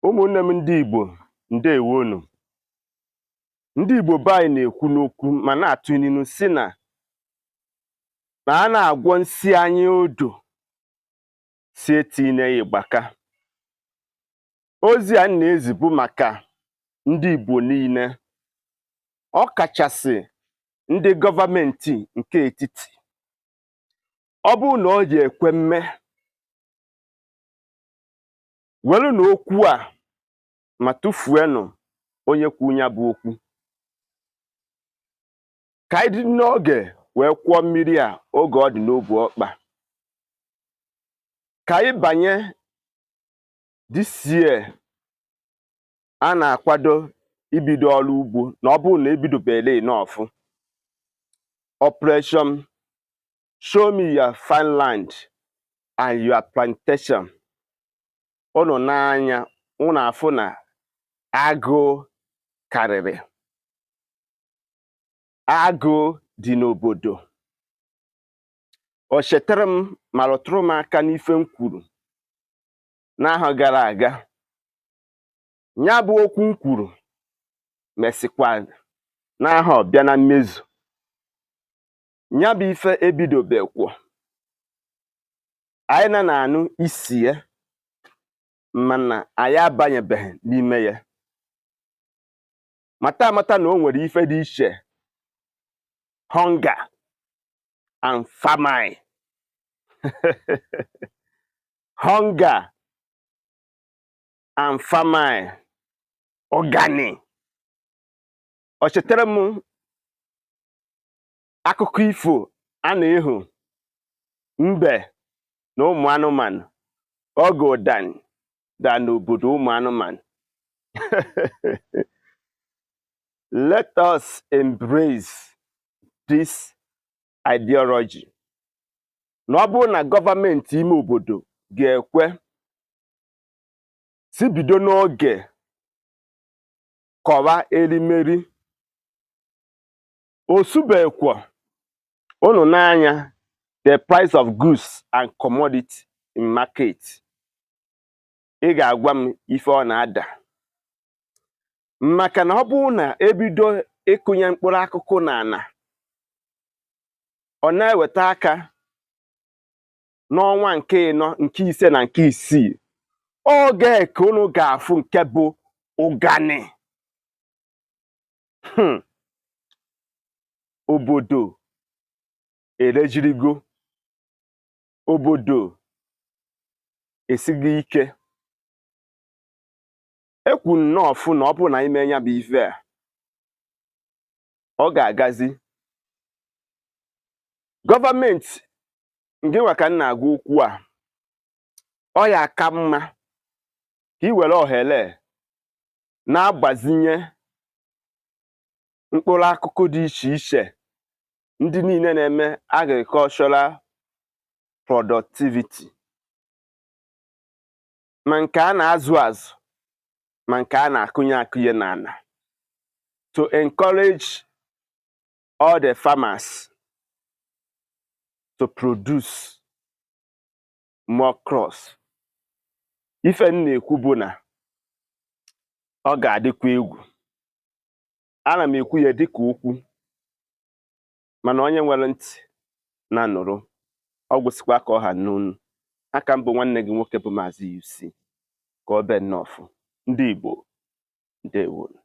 Ụmụnne m ndị Igbo, ndewonu. Ndị Igbo be anyị na-ekwu n'okwu ma na-atụ inu si na na a na-agwọ nsị anya odo si etinye ya ịgbaka. Ozi a m na-ezi bụ maka ndị Igbo niile, ọ kachasị ndị gọọmenti nke etiti. Ọ bụrụ na ọ ji ekwe mme, werenụ okwu a ma tụfuenụ onye kwu ya bụ okwu, ka anyị dị n'oge wee kwụọ mmiri a oge ọ dị n'obu ọkpa, ka anyị banye this year a na-akwado ibido ọrụ ugbo. Na ọ bụrụ na ebidobere n'ọfụ Operation Show Me Your Farmland and Your Plantation, unu n'anya unu afụ na agụụ karịrị agụụ dị n'obodo. O chetara m ma rụtụrụ m aka n'ife m kwuru n'ahọ gara aga. Ya bụ okwu m kwuru mesịkwa n'ahọ bịa na mmezu. Ya bụ ife ebidobekwo, anyị na na-anụ isi ya, mana anyị abanyebeghị n'ime ya. Mata amata na o nwere ife dị iche hunger and famine. Hunger and famine, ụgani. O chetara m akụkọ ifo a na-ehu mbe na ụmụ anụmanụ oge ụdani daa n'obodo ụmụ anụmanụ. Let us embrace this ideology na ọ bụrụ na gọọmenti ime obodo ga-ekwe si bido n'oge kọwa erimeri osubekwo unu n'anya, the price of goods and commodity in market, ị ga-agwa m ife ọ na-ada, maka na ọ bụrụ na ebido ịkụnye mkpụrụ akụkụ n'ala, ọ na-eweta aka n'ọnwa nke ịnọ, nke ise na nke isii, oge ka unu ga-afụ nke bụ ụgani. Obodo erejirigo, obodo esigo ike. Ekwu nnọọ fụ na ọ bụrụ na ime ya bụ ife a, ọ ga-agazi. Gọọmenti nke nwa ka m na-agwa okwu a, ọ ya aka mma ka ị were ohere na-agbazinye mkpụrụ akụkụ dị iche iche ndị niile na-eme agricultural productivity, ma nke a na-azụ azụ, ma nke a na-akụnye akụnye n'ala, to encourage all the farmers to produce more crops. Ife m na-ekwu bụ na ọ ga-adịkwa egwu. Ana m ekwu ya dịka okwu, mana onye nwere ntị na-anụrụ. Ọ gwụsịkwa ka ọ ha n'onu aka mbụ. Nwanne gị nwoke bụ Maazị UC, ka ọ bee nnọọfụ. Ndị Igbo, ndewonu.